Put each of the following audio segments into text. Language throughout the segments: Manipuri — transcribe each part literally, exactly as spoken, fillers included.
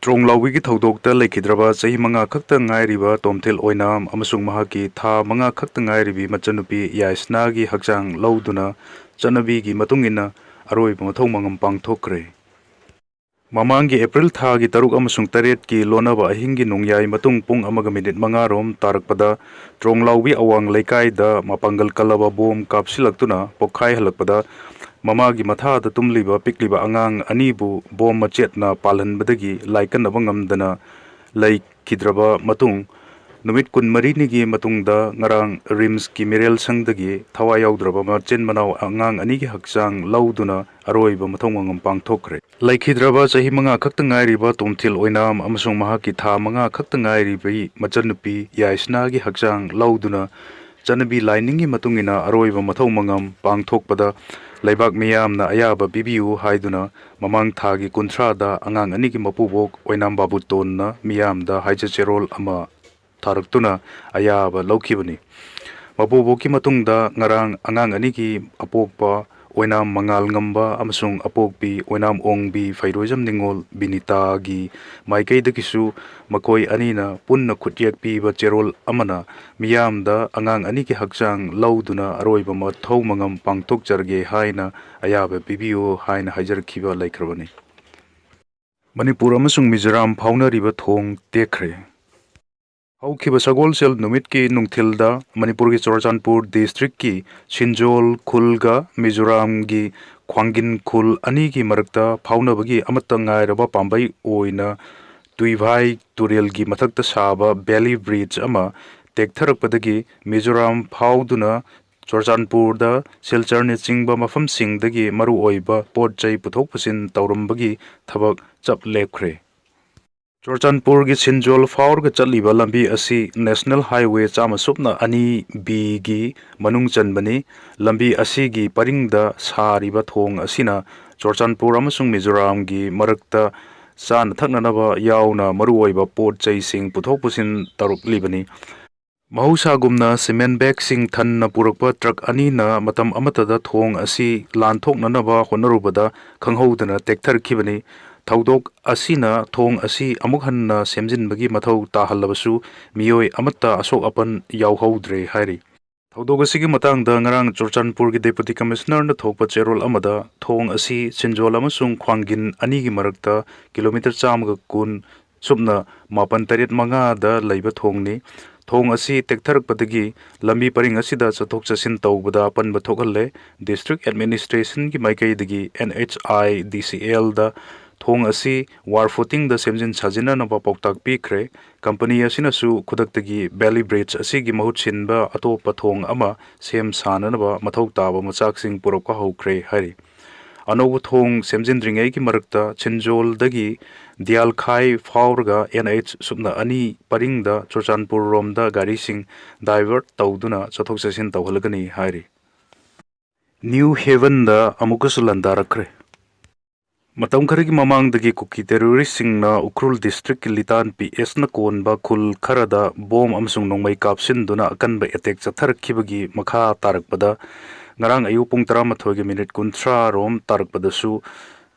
ꯇ꯭ꯔꯣꯡꯂꯥꯎꯕꯤꯒꯤ ꯊꯧꯗꯣꯛꯇ ꯂꯩꯈꯤꯗ꯭ꯔꯕ ꯆꯍꯤ ꯃꯉꯥ ꯈꯛꯇ ꯉꯥꯏꯔꯤꯕ ꯇꯣꯝꯊꯤꯜ ꯑꯣꯏꯅꯥꯝ ꯑꯃꯁꯨꯡ ꯃꯍꯥꯛꯀꯤ ꯊꯥ ꯃꯉꯥ ꯈꯛꯇ ꯉꯥꯏꯔꯤꯕꯤ ꯃꯆꯟꯅꯨꯄꯤ ꯌꯥꯏꯁꯅꯥꯒꯤ ꯍꯛꯆꯥꯡ ꯂꯧꯗꯨꯅ ꯆꯠꯅꯕꯤꯒꯤ ꯃꯇꯨꯡ ꯏꯟꯅ ꯑꯔꯣꯏꯕ ꯃꯊꯧ ꯃꯉꯝ ꯄꯥꯡꯊꯣꯛꯈ꯭ꯔꯦ꯫ ꯃꯃꯥꯡꯒꯤ ꯑꯦꯄ꯭ꯔꯤꯜ ꯊꯥꯒꯤ ꯇꯔꯨꯛ ꯑꯃꯁꯨꯡ ꯇꯔꯦꯠꯀꯤ ꯂꯣꯟꯅꯕ ꯑꯍꯤꯡꯒꯤ ꯅꯣꯡꯌꯥꯏ ꯃꯇꯨꯡ ꯄꯨꯡ ꯑꯃꯒ ꯃꯤꯅꯤꯠ ꯃꯉꯥ ꯔꯣꯝ ꯇꯥꯔꯛꯄꯗ ꯇ꯭ꯔꯣꯡꯂꯥꯎꯕꯤ ꯑꯋꯥꯡ ꯂꯩꯀꯥꯏꯗ ꯃꯄꯥꯡꯒꯜ ꯀꯜꯂꯕ ꯕꯣꯝ ꯀꯥꯞꯁꯤꯜꯂꯛꯇꯨꯅ ꯄꯣꯛꯈꯥꯏꯍꯜꯂꯛꯄꯗ ꯃꯃꯥꯒꯤ ꯃꯊꯥꯗ ꯇꯨꯝꯂꯤꯕ ꯄꯤꯛꯂꯤꯕ ꯑꯉꯥꯡ ꯑꯅꯤꯕꯨ ꯕꯣꯝ ꯃꯆꯦꯠꯅ ꯄꯥꯜꯍꯟꯕꯗꯒꯤ ꯂꯥꯏꯀꯠꯅꯕ ꯉꯝꯗꯅ ꯂꯩꯈꯤꯗ꯭ꯔꯕ ꯃꯇꯨꯡ, ꯅꯨꯃꯤꯠ ꯀꯨꯟꯃꯔꯤꯅꯤꯒꯤ ꯃꯇꯨꯡꯗ ꯉꯔꯥꯡ ꯔꯤꯝꯁꯀꯤ ꯃꯤꯔꯦꯜ ꯁꯪꯗꯒꯤ ꯊꯋꯥꯏ ꯌꯥꯎꯗ꯭ꯔꯕ ꯃꯆꯤꯟ ꯃꯅꯥꯎ ꯑꯉꯥꯡ ꯑꯅꯤꯒꯤ ꯍꯛꯆꯥꯡ ꯂꯧꯗꯨꯅ ꯑꯔꯣꯏꯕ ꯃꯊꯧ ꯃꯉꯝ ꯄꯥꯡꯊꯣꯛꯈ꯭ꯔꯦ꯫ ꯂꯩꯈꯤꯗ꯭ꯔꯕ ꯆꯍꯤ ꯃꯉꯥ ꯈꯛꯇ ꯉꯥꯏꯔꯤꯕ ꯇꯣꯝꯊꯤꯜ ꯑꯣꯏꯅꯥꯝ ꯑꯃꯁꯨꯡ ꯃꯍꯥꯛꯀꯤ ꯊꯥ ꯃꯉꯥ ꯈꯛꯇ ꯉꯥꯏꯔꯤꯕꯤ ꯃꯆꯟꯅꯨꯄꯤ ꯌꯥꯏꯁꯅꯥꯒꯤ ꯍꯛꯆꯥꯡ ꯂꯧꯗꯨꯅ ꯆꯠꯅꯕꯤ ꯂꯥꯏꯅꯤꯡꯒꯤ ꯃꯇꯨꯡ ꯏꯟꯅ ꯑꯔꯣꯏꯕ ꯃꯊꯧ ꯃꯉꯝ ꯄꯥꯡꯊꯣꯛꯄꯗ ꯂꯩꯕꯥꯛ ꯃꯤꯌꯥꯝꯅ ꯑꯌꯥꯕ ꯄꯤꯕꯤꯌꯨ ꯍꯥꯏꯗꯨꯅ ꯃꯃꯥꯡ ꯊꯥꯒꯤ ꯀꯨꯟꯊ꯭ꯔꯥꯗ ꯑꯉꯥꯡ ꯑꯅꯤꯒꯤ ꯃꯄꯨꯕꯣꯛ ꯑꯣꯏꯅꯥꯝ ꯕꯥꯕꯨꯇꯣꯟꯅ ꯃꯤꯌꯥꯝꯗ ꯍꯥꯏꯖ ꯆꯦꯔꯣꯜ ꯑꯃ ꯊꯥꯔꯛꯇꯨꯅ ꯑꯌꯥꯕ ꯂꯧꯈꯤꯕꯅꯤ꯫ ꯃꯄꯨꯕꯣꯛꯀꯤ ꯃꯇꯨꯡꯗ ꯉꯔꯥꯡ ꯑꯉꯥꯡ ꯑꯅꯤꯒꯤ ꯑꯄꯣꯛꯄ ꯑꯣꯏꯅꯥꯝ ꯃꯉꯥꯜ ꯉꯝꯕ ꯑꯃꯁꯨꯡ ꯑꯄꯣꯛꯄꯤ ꯑꯣꯏꯅꯥꯝ ꯑꯣꯡꯕꯤ ꯐꯩꯔꯣꯏꯖꯝ ꯅꯤꯉꯣꯜ ꯕꯤꯅꯤꯇꯥꯒꯤ ꯃꯥꯏꯀꯩꯗꯒꯤꯁꯨ ꯃꯈꯣꯏ ꯑꯅꯤꯅ ꯄꯨꯟꯅ ꯈꯨꯠꯌꯦꯛ ꯄꯤꯕ ꯆꯦꯔꯣꯜ ꯑꯃꯅ ꯃꯤꯌꯥꯝꯗ ꯑꯉꯥꯡ ꯑꯅꯤꯒꯤ ꯍꯛꯆꯥꯡ ꯂꯧꯗꯨꯅ ꯑꯔꯣꯏꯕ ꯃꯊꯧ ꯃꯉꯝ ꯄꯥꯡꯊꯣꯛꯆꯔꯒꯦ ꯍꯥꯏꯅ ꯑꯌꯥꯕ ꯄꯤꯕꯤꯌꯨ ꯍꯥꯏꯅ ꯍꯥꯏꯖꯔꯛꯈꯤꯕ ꯂꯩꯈ꯭ꯔꯕꯅꯤ꯫ ꯃꯅꯤꯄꯨꯔ ꯑꯃꯁꯨꯡ ꯃꯤꯖꯣꯔꯥꯝ ꯐꯥꯎꯅꯔꯤꯕ ꯊꯣꯡ ꯇꯦꯛꯈ꯭ꯔꯦ꯫ ꯍꯧꯈꯤꯕ ꯁꯒꯣꯜꯁꯦꯜ ꯅꯨꯃꯤꯠꯀꯤ ꯅꯨꯡꯊꯤꯜꯗ ꯃꯅꯤꯄꯨꯔꯒꯤ ꯆꯨꯔꯆꯥꯟꯄꯨꯔ ꯗꯤꯁꯇ꯭ꯔꯤꯛꯀꯤ ꯁꯤꯟꯖꯣꯜ ꯈꯨꯜꯒ ꯃꯤꯖꯣꯔꯥꯝꯒꯤ ꯈ꯭ꯋꯥꯡꯒꯤꯟ ꯈꯨꯜ ꯑꯅꯤꯒꯤ ꯃꯔꯛꯇ ꯐꯥꯎꯅꯕꯒꯤ ꯑꯃꯠꯇ ꯉꯥꯏꯔꯕ ꯄꯥꯝꯕꯩ ꯑꯣꯏꯅ ꯇꯨꯏꯚꯥꯏ ꯇꯨꯔꯦꯜꯒꯤ ꯃꯊꯛꯇ ꯁꯥꯕ ꯕꯦꯂꯤ ꯕ꯭ꯔꯤꯖ ꯑꯃ ꯇꯦꯛꯊꯔꯛꯄꯗꯒꯤ ꯃꯤꯖꯣꯔꯥꯝ ꯐꯥꯎꯗꯨꯅ ꯆꯨꯔꯆꯥꯟꯄꯨꯔꯗ ꯁꯤꯜꯆꯔꯅꯆꯤꯡꯕ ꯃꯐꯝꯁꯤꯡꯗꯒꯤ ꯃꯔꯨꯑꯣꯏꯕ ꯄꯣꯠ ꯆꯩ ꯄꯨꯊꯣꯛ ꯄꯨꯁꯤꯟ ꯇꯧꯔꯝꯕꯒꯤ ꯊꯕꯛ ꯆꯞ ꯂꯦꯞꯈ꯭ꯔꯦ꯫ ꯆꯨꯔꯆꯥꯟꯄꯨꯔꯒꯤ ꯁꯤꯟꯖꯣꯜ ꯐꯥꯎꯔꯒ ꯆꯠꯂꯤꯕ ꯂꯝꯕꯤ ꯑꯁꯤ ꯅꯦꯁꯅꯦꯜ ꯍꯥꯏꯋꯦ ꯆꯥꯝꯃ ꯁꯨꯞꯅ ꯑꯅꯤ ꯕꯤꯒꯤ ꯃꯅꯨꯡ ꯆꯟꯕꯅꯤ꯫ ꯂꯝꯕꯤ ꯑꯁꯤꯒꯤ ꯄꯔꯤꯡꯗ ꯁꯥꯔꯤꯕ ꯊꯣꯡ ꯑꯁꯤꯅ ꯆꯨꯔꯆꯥꯟꯄꯨꯔ ꯑꯃꯁꯨꯡ ꯃꯤꯖꯣꯔꯥꯝꯒꯤ ꯃꯔꯛꯇ ꯆꯥꯅ ꯊꯛꯅꯅꯕ ꯌꯥꯎꯅ ꯃꯔꯨꯑꯣꯏꯕ ꯄꯣꯠ ꯆꯩꯁꯤꯡ ꯄꯨꯊꯣꯛ ꯄꯨꯁꯤꯟ ꯇꯧꯔꯛꯂꯤꯕꯅꯤ꯫ ꯃꯍꯧꯁꯥꯒꯨꯝꯅ ꯁꯤꯃꯦꯟ ꯕꯦꯒꯁꯤꯡ ꯊꯟꯅ ꯄꯨꯔꯛꯄ ꯇ꯭ꯔꯛ ꯑꯅꯤꯅ ꯃꯇꯝ ꯑꯃꯠꯇꯗ ꯊꯣꯡ ꯑꯁꯤ ꯂꯥꯟꯊꯣꯛꯅꯅꯕ ꯍꯣꯠꯅꯔꯨꯕꯗ ꯈꯪꯍꯧꯗꯅ ꯇꯦꯛꯊꯔꯛꯈꯤꯕꯅꯤ꯫ ꯊꯧꯗꯣꯛ ꯑꯁꯤꯅ ꯊꯣꯡ ꯑꯁꯤ ꯑꯃꯨꯛ ꯍꯟꯅ ꯁꯦꯝꯖꯤꯟꯕꯒꯤ ꯃꯊꯧ ꯇꯥꯍꯜꯂꯕꯁꯨ, ꯃꯤꯑꯣꯏ ꯑꯃꯠꯇ ꯑꯁꯣꯛ ꯑꯄꯟ ꯌꯥꯎꯍꯧꯗ꯭ꯔꯦ ꯍꯥꯏꯔꯤ꯫ ꯊꯧꯗꯣꯛ ꯑꯁꯤꯒꯤ ꯃꯇꯥꯡꯗ ꯉꯔꯥꯡ ꯆꯨꯔꯆꯥꯟꯄꯨꯔꯒꯤ Deputy Commissionerꯅ ꯊꯣꯛꯄ ꯆꯦꯔꯣꯜ ꯑꯃꯗ, ꯊꯣꯡ ꯑꯁꯤ ꯁꯤꯟꯖꯣꯜ ꯑꯃꯁꯨꯡ ꯈ꯭ꯋꯥꯡꯒꯤꯟ ꯑꯅꯤꯒꯤ ꯃꯔꯛꯇ ꯀꯤꯂꯣꯃꯤꯇꯔ ꯆꯥꯝꯃꯒ ꯀꯨꯟ ꯁꯨꯞꯅ ꯃꯥꯄꯟ ꯇꯔꯦꯠ ꯃꯉꯥꯗ ꯂꯩꯕ ꯊꯣꯡꯅꯤ꯫ ꯊꯣꯡ ꯑꯁꯤ ꯇꯦꯛꯊꯔꯛꯄꯗꯒꯤ ꯂꯝꯕꯤ ꯄꯔꯤꯡ ꯑꯁꯤꯗ ꯆꯠꯊꯣꯛ ꯆꯠꯁꯤꯟ ꯇꯧꯕꯗ ꯑꯄꯟꯕ ꯊꯣꯛꯍꯜꯂꯦ꯫ District Administrationꯒꯤ ꯃꯥꯏꯀꯩꯗꯒꯤ NHIDCLꯗ ꯊꯣꯡ ꯑꯁꯤ ꯋꯥꯔ ꯐꯨꯇꯤꯡꯗ ꯁꯦꯝꯖꯤꯟ ꯁꯥꯖꯤꯟꯅꯅꯕ ꯄꯥꯎꯇꯥꯛ ꯄꯤꯈ꯭ꯔꯦ꯫ ꯀꯝꯄꯅꯤ ꯑꯁꯤꯅꯁꯨ ꯈꯨꯗꯛꯇꯒꯤ Bailey Bridge ꯑꯁꯤꯒꯤ ꯃꯍꯨꯠ ꯁꯤꯟꯕ ꯑꯇꯣꯞꯄ ꯊꯣꯡ ꯑꯃ ꯁꯦꯝ ꯁꯥꯅꯅꯕ ꯃꯊꯧ ꯇꯥꯕ ꯃꯆꯥꯛꯁꯤꯡ ꯄꯨꯔꯛꯄ ꯍꯧꯈ꯭ꯔꯦ ꯍꯥꯏꯔꯤ꯫ ꯑꯅꯧꯕ ꯊꯣꯡ ꯁꯦꯝꯖꯤꯟꯗ꯭ꯔꯤꯉꯩꯒꯤ ꯃꯔꯛꯇ ꯁꯤꯟꯖꯣꯜꯗꯒꯤ ꯗꯤꯌꯥꯜꯈꯥꯏ ꯐꯥꯎꯔꯒ NH ꯁꯨꯞꯅ ꯑꯅꯤ ꯄꯔꯤꯡꯗ ꯆꯨꯔꯆꯥꯟꯄꯨꯔ ꯔꯣꯝꯗ ꯒꯥꯔꯤꯁꯤꯡ divert ꯇꯧꯗꯨꯅ ꯆꯠꯊꯣꯛ ꯆꯠꯁꯤꯟ ꯇꯧꯍꯜꯂꯒꯅꯤ ꯍꯥꯏꯔꯤ꯫ New Havenꯗ ꯑꯃꯨꯛꯀꯁꯨ ꯂꯥꯟꯗꯥꯔꯛꯈ꯭ꯔꯦ꯫ ꯃꯇꯝ ꯈꯔꯒꯤ ꯃꯃꯥꯡꯗꯒꯤ ꯀꯨꯀꯤ terroristꯁꯤꯡꯅ ꯎꯈ꯭ꯔꯨꯜ districtꯀꯤ ꯂꯤꯇꯥꯟ PS ꯅ ꯀꯣꯟꯕ ꯈꯨꯜ ꯈꯔꯗ ꯕꯣꯝ ꯑꯃꯁꯨꯡ ꯅꯣꯡꯃꯩ ꯀꯥꯞꯁꯤꯟꯗꯨꯅ ꯑꯀꯟꯕ attack ꯆꯠꯊꯔꯛꯈꯤꯕꯒꯤ ꯃꯈꯥ ꯇꯥꯔꯛꯄꯗ, ꯉꯔꯥꯡ ꯑꯌꯨꯛ ꯄꯨꯡ ꯇꯔꯥꯃꯥꯊꯣꯏꯒꯤ minute ꯀꯨꯟꯊ꯭ꯔꯥ ꯔꯣꯝ ꯇꯥꯔꯛꯄꯗꯁꯨ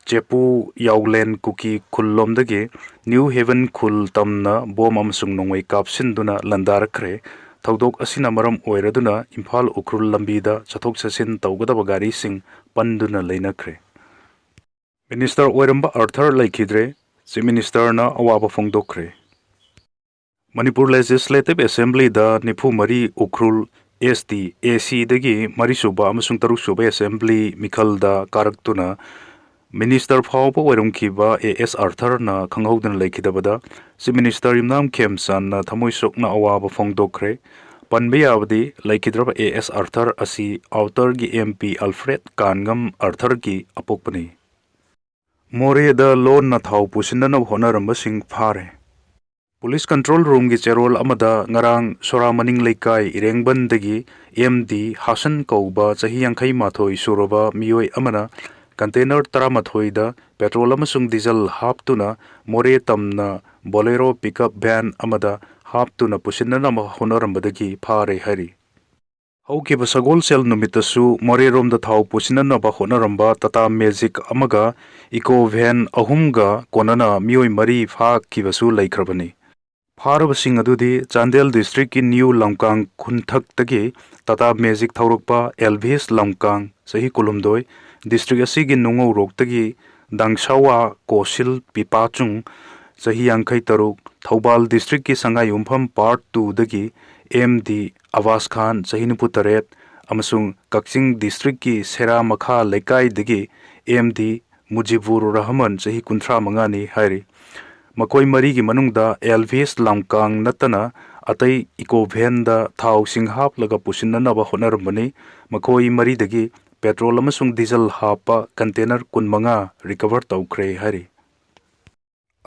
ꯆꯦꯄꯨ ꯌꯥꯎꯂꯦꯟ ꯀꯨꯀꯤ ꯈꯨꯜꯂꯣꯝꯗꯒꯤ New Haven ꯈꯨꯜ ꯇꯝꯅ ꯕꯣꯝ ꯑꯃꯁꯨꯡ ꯅꯣꯡꯃꯩ ꯀꯥꯞꯁꯤꯟꯗꯨꯅ ꯂꯥꯟꯗꯥꯔꯛꯈ꯭ꯔꯦ꯫ ꯊꯧꯗꯣꯛ ꯑꯁꯤꯅ ꯃꯔꯝ ꯑꯣꯏꯔꯗꯨꯅ ꯏꯝꯐꯥꯜ ꯎꯈ꯭ꯔꯨꯜ ꯂꯝꯕꯤꯗ ꯆꯠꯊꯣꯛ ꯆꯠꯁꯤꯟ ꯇꯧꯒꯗꯕ ꯒꯥꯔꯤꯁꯤꯡ ꯄꯟꯗꯨꯅ ꯂꯩꯅꯈ꯭ꯔꯦ꯫ Minister ꯑꯣꯏꯔꯝꯕ ꯑꯥꯔꯊꯔ ꯂꯩꯈꯤꯗ꯭ꯔꯦ꯫ Chief Ministerꯅ ꯑꯋꯥꯕ ꯐꯣꯡꯗꯣꯛꯈ꯭ꯔꯦ꯫ ꯃꯅꯤꯄꯨꯔ Legislative Assemblyꯗ ꯅꯤꯐꯨ ꯃꯔꯤ ꯎꯈ꯭ꯔꯨꯜ ST ACꯗꯒꯤ ꯃꯔꯤꯁꯨꯕ ꯑꯃꯁꯨꯡ ꯇꯔꯨꯛꯁꯨꯕ assembly ꯃꯤꯈꯜꯗ ꯀꯥꯔꯛꯇꯨꯅ minister ꯐꯥꯎꯕ ꯑꯣꯏꯔꯝꯈꯤꯕ AS ꯑꯥꯔꯊꯔꯅ ꯈꯪꯍꯧꯗꯅ ꯂꯩꯈꯤꯗꯕꯗ Chief Minister ꯌꯨꯝꯅꯥꯝ ꯈꯦꯝꯆꯥꯟꯅ ꯊꯃꯣꯏ ꯁꯣꯛꯅ ꯑꯋꯥꯕ ꯐꯣꯡꯗꯣꯛꯈ꯭ꯔꯦ꯫ ꯄꯟꯕ ꯌꯥꯕꯗꯤ, ꯂꯩꯈꯤꯗ꯭ꯔꯕ AS ꯑꯥꯔꯊꯔ ꯑꯁꯤ outerꯒꯤ MP Alfred ꯀꯥꯟꯉꯝ ꯑꯥꯔꯊꯔꯒꯤ ꯑꯄꯣꯛꯄꯅꯤ꯫ ꯃꯣꯔꯦꯗ ꯂꯣꯟꯅ ꯊꯥꯎ ꯄꯨꯁꯤꯟꯅꯅꯕ ꯍꯣꯠꯅꯔꯝꯕꯁꯤꯡ ꯐꯥꯔꯦ꯫ Police Control Roomꯒꯤ ꯆꯦꯔꯣꯜ ꯑꯃꯗ ꯉꯔꯥꯡ ꯁꯣꯔꯥ ꯃꯅꯤꯡ ꯂꯩꯀꯥꯏ ꯏꯔꯦꯡꯕꯟꯗꯒꯤ MD ꯍꯥꯁꯟ ꯀꯧꯕ ꯆꯍꯤ ꯌꯥꯡꯈꯩ ꯃꯥꯊꯣꯏ ꯁꯨꯔꯕ ꯃꯤꯑꯣꯏ ꯑꯃꯅ container ꯇꯔꯥꯃꯥꯊꯣꯏꯗ petrol ꯑꯃꯁꯨꯡ diesel ꯍꯥꯞꯇꯨꯅ ꯃꯣꯔꯦ ꯇꯝꯅ Bolero pickup van ꯑꯃꯗ ꯍꯥꯞꯇꯨꯅ ꯄꯨꯁꯤꯟꯅꯅꯕ ꯍꯣꯠꯅꯔꯝꯕꯗꯒꯤ ꯐꯥꯔꯦ ꯍꯥꯏꯔꯤ꯫ ꯍꯧꯈꯤꯕ ꯁꯒꯣꯜꯁꯦꯜ ꯅꯨꯃꯤꯠꯇꯁꯨ ꯃꯣꯔꯦꯔꯣꯝꯗ ꯊꯥꯎ ꯄꯨꯁꯤꯟꯅꯅꯕ ꯍꯣꯠꯅꯔꯝꯕ ꯇꯥꯇꯥ ꯃꯦꯖꯤꯛ ꯑꯃꯒ ꯏꯀꯣ ꯚꯦꯟ ꯑꯍꯨꯝꯒ ꯀꯣꯟꯅꯅ ꯃꯤꯑꯣꯏ ꯃꯔꯤ ꯐꯥꯈꯤꯕꯁꯨ ꯂꯩꯈ꯭ꯔꯕꯅꯤ꯫ ꯐꯥꯔꯕꯁꯤꯡ ꯑꯗꯨꯗꯤ ꯆꯥꯟꯗꯦꯜ ꯗꯤꯁꯇ꯭ꯔꯤꯛꯀꯤ ꯅ꯭ꯌꯨ ꯂꯝꯀꯥꯡ ꯈꯨꯟꯊꯛꯇꯒꯤ ꯇꯥꯇꯥ ꯃꯦꯖꯤꯛ ꯊꯧꯔꯛꯄ ꯑꯦꯜꯚꯤꯁ ꯂꯝꯀꯥꯡ, ꯆꯍꯤ ꯀꯨꯟꯍꯨꯝꯗꯣꯏ, ꯗꯤꯁꯇ꯭ꯔꯤꯛ ꯑꯁꯤꯒꯤ ꯅꯨꯡꯉꯧꯔꯣꯛꯇꯒꯤ ꯗꯥꯡꯁꯥꯋꯥ ꯀꯣꯁꯤꯜ ꯄꯤꯄꯥꯆꯨꯡ, ꯆꯍꯤ ꯌꯥꯡꯈꯩ ꯇꯔꯨꯛ, ꯊꯧꯕꯥꯜ ꯗꯤꯁꯇ꯭ꯔꯤꯛꯀꯤ ꯁꯉꯥꯏꯌꯨꯝꯐꯝ ꯄꯥꯔꯠ ꯇꯨꯗꯒꯤ ꯑꯦꯝ ꯗꯤ ꯑꯕꯥꯁ ꯈꯥꯟ, ꯆꯍꯤ ꯅꯤꯐꯨ ꯇꯔꯦꯠ, ꯑꯃꯁꯨꯡ ꯀꯛꯆꯤꯡ ꯗꯤꯁꯇ꯭ꯔꯤꯛꯀꯤ ꯁꯦꯔꯥ ꯃꯈꯥ ꯂꯩꯀꯥꯏꯗꯒꯤ ꯑꯦꯝ ꯗꯤ ꯃꯨꯖꯤꯕꯨꯔ ꯔꯍꯃꯟ, ꯆꯍꯤ ꯀꯨꯟꯊ꯭ꯔꯥ ꯃꯉꯥꯅꯤ ꯍꯥꯏꯔꯤ꯫ ꯃꯈꯣꯏ ꯃꯔꯤꯒꯤ ꯃꯅꯨꯡꯗ ꯑꯦꯜꯚꯤꯁ ꯂꯝꯀꯥꯡ ꯅꯠꯇꯅ ꯑꯇꯩ ꯏꯀꯣ ꯚꯦꯟꯗ ꯊꯥꯎꯁꯤꯡ ꯍꯥꯞꯂꯒ ꯄꯨꯁꯤꯟꯅꯅꯕ ꯍꯣꯠꯅꯔꯝꯕꯅꯤ꯫ ꯃꯈꯣꯏ ꯃꯔꯤꯗꯒꯤ ꯄꯦꯇ꯭ꯔꯣꯜ ꯑꯃꯁꯨꯡ ꯗꯤꯖꯜ ꯍꯥꯞꯄ ꯀꯟꯇꯦꯅꯔ ꯀꯨꯟꯃꯉꯥ ꯔꯤꯀꯚꯔ ꯇꯧꯈ꯭ꯔꯦ ꯍꯥꯏꯔꯤ꯫